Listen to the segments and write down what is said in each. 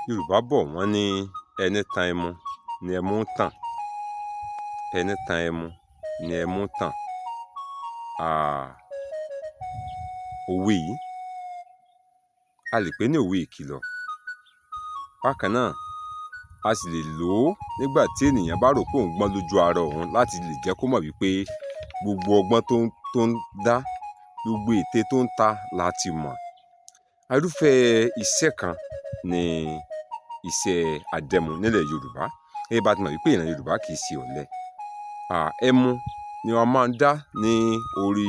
Yorùbá bọ̀, wọ́n ní ẹní tan ẹmu ni ẹmu ń tàn, ẹní tan ẹmu ni ẹmu ń tàn. Òwe yìí, a lè pè é ní òwe ìkìlọ̀. Bákan náà, a sì lè lò ó nígbà tí ènìyàn bá rò pé òun gbọ́n lójú ara òun, láti lè jẹ́ kó mọ̀ wípé gbogbo ọgbọ́n tó ń dá, gbogbo ète tó ń ta la ti mọ̀. Irúfẹ́ iṣẹ́ kan ni iṣẹ́ adẹ́mu nílẹ̀ Yorùbá. Gẹ́gẹ́ bá ti mọ̀ wípé ìran Yorùbá kì í ṣe ọ̀lẹ. Ẹmu ni wọ́n máa ń dá ní orí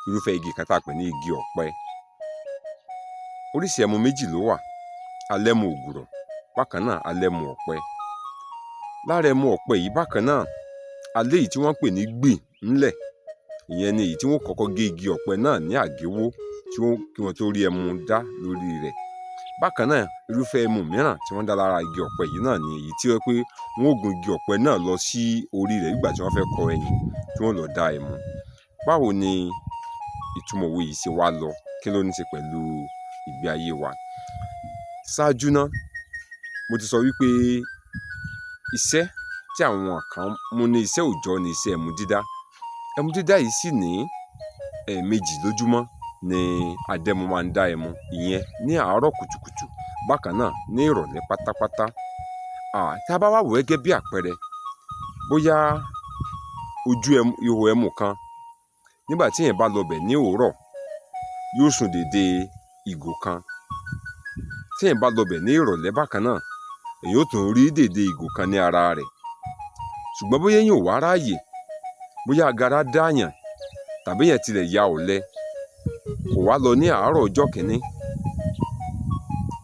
irúfẹ́ igi kan tá a pè ní igi ọ̀pẹ. Oríṣi ẹmu méjì ló wà: alẹ́mu ògùrọ̀, bákan náà alẹ́mu ọ̀pẹ. Lára ẹmu ọ̀pẹ yìí bákan náà, a léyìí tí wọ́n ń pè ní gbì ńlẹ̀. Ìyẹn ni èyí tí wọ́n kọ́kọ́ gé igi ọ̀pẹ náà ní àgéwó tí wọ́n kí wọ́n tó rí ẹmu dá lórí rẹ̀. Bákan náà, irúfẹ́ ẹmu mìíràn tí wọ́n dá lára igi ọ̀pẹ yìí náà ni èyí tí ó jẹ́ pé wọ́n ó gun igi ọ̀pẹ náà lọ sí orí rẹ̀ nígbà tí wọ́n fẹ́ kọ ẹyìn, tí wọ́n lọ dá ẹmu. Báwo ni ìtumọ̀ òwe yìí ṣe wá lọ? Kí ló ní ṣe pẹ̀lú ìgbé ayé wa? Ṣáájú ná, mo ti sọ wípé iṣẹ́ tí àwọn kan mú ní iṣẹ́ òòjọ́ ni iṣẹ́ ẹmu dídá. Ẹmu dídá yìí sì ní ẹ̀ẹ̀mejì lójúmọ́ ni adẹ́mu máa ń dá ẹmu, ìyẹn ní àárọ̀ kùtùkùtù, bákan náà ní ìrọ̀lẹ́ pátápátá. Tá a bá wá wò ó gẹ́gẹ́ bí àpẹẹrẹ, bóyá ojú ẹmu, ihò ẹmu kan, nígbà tí èèyàn bá lọ bẹ̀ ní òwúrọ̀, yóò sun dédé ìgò kan. Tí èèyàn bá lọ bẹ̀ ní ìrọ̀lẹ́ bákan náà, èèyàn ó tún rí dédé ìgò kan ní ara rẹ̀. Ṣùgbọ́n bóyá èèyàn ò wá ráàyè, bóyá agara dáàyàn, tàbí èèyàn tilẹ̀ ya ọ̀lẹ, kò wá lọ ní àárọ̀ ọjọ́ kìíní,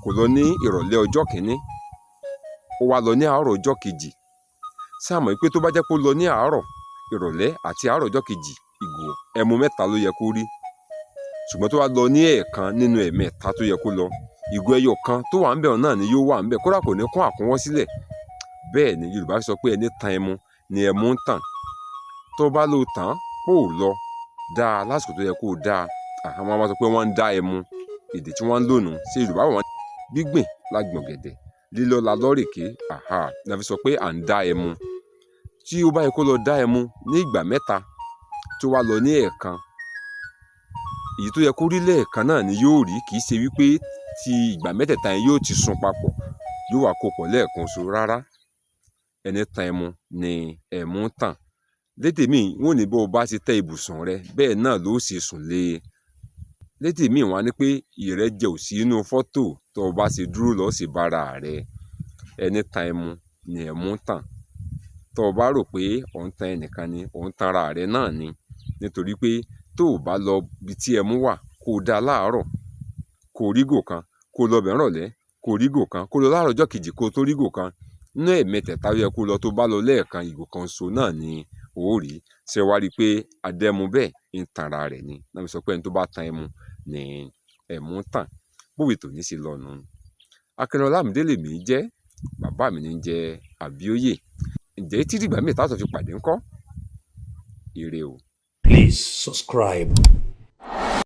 kò lọ ní ìrọ̀lẹ́ ọjọ́ kìíní, ó wá lọ ní àárọ̀ ọjọ́ kejì. Ṣé a mọ̀ wípé tó bá jẹ́ pé ó lọ ní àárọ̀, ìrọ̀lẹ́ àti àárọ̀ ọjọ́ kejì, ìgò ẹmu mẹ́ta ló yẹ kó rí? Ṣùgbọ́n tó bá lọ ní ẹ̀ẹ̀kan nínú ẹ̀ẹ̀mẹ́ta tó yẹ kó lọ, ìgò ẹyọ kan tó wà ńbẹ̀ náà ni yóò wà ńbẹ̀, kódà kò ní kún àkúnwọ́ sílẹ̀. Bẹ́ẹ̀ ni Yorùbá sọ pé ẹni tan ẹmu ni ẹmu ń tàn. Tó bá lọ tàn, kó o lọ dáa lásìkò tó yẹ kó o dáa, àwọn máa sọ pé wọ́n ń dá ẹmu. Èdè tí wọ́n ń lò nù. Ṣé Yorùbá wọ́n gbígbìn la gbìn ọ̀gẹ̀dẹ̀, lílọ́ la lọ́rèké, la fi sọ pé à ń dá ẹmu. Tí ó bá yẹ kó lọ dá ẹmu ní ìgbà mẹ́ta, tó wá lọ ní ẹ̀ẹ̀kan, èyí tó yẹ kó rí lẹ́ẹ̀kan náà ni yóò rí. Kì í ṣe wípé ti ìgbà mẹ́tẹ̀ẹ̀ta yẹn yóò ti sun papọ̀, yóò wá kó pọ̀ lẹ́ẹ̀kan ṣoṣo. Rárá, ẹni tan ẹmu ni ẹmu ń tàn. Lédè míì, wọ́n ò ní bó o bá ṣe tẹ́ ibùsùn rẹ, bẹ́ẹ̀ náà ló ṣe sùn lé e. Lédè míì, wọ́n á ní pé ìrẹ́jẹ ò sí inú fọ́tò, tó o bá ṣe dúró lọ́ ṣe bára rẹ. Ẹni tan ẹmu ni ẹmu ń tàn. Tó o bá rò pé ò ń tan ẹnìkan ni, ò ń tan ara rẹ náà ni, nítorí pé tó o bá lọ ibi tí ẹmu wà kó o dá láàárọ̀, kó o rígò kan, kó o lọ bẹ̀ nírọ̀lẹ́, kó o rígò kan, kó o lọ láàárọ̀ ọjọ́ kejì, kó o tó rígò kan, nínú ẹ̀ẹ̀mẹ́tẹ̀ẹ̀ta ó yẹ kó lọ, tó bá lọ lẹ́ẹ̀kan, ìgò kan ṣoṣo náà ni o ó rí. Ṣé ẹ wá rí i pé adẹ́mu bẹ́ẹ̀ ń tanra rẹ̀ ni? Náà fi sọ pé ẹni tó bá tan ẹmu ni ẹmu ń tàn. Bówe tòní ṣe lọ nù. Akínọlá Ọlámídé lèmi jẹ́, bàbá mi ní jẹ́ Àbíóyè. Ǹjẹ́ títí dìgbà míì tá a tún fi pàdé ńkọ́? Ire o. Please subscribe.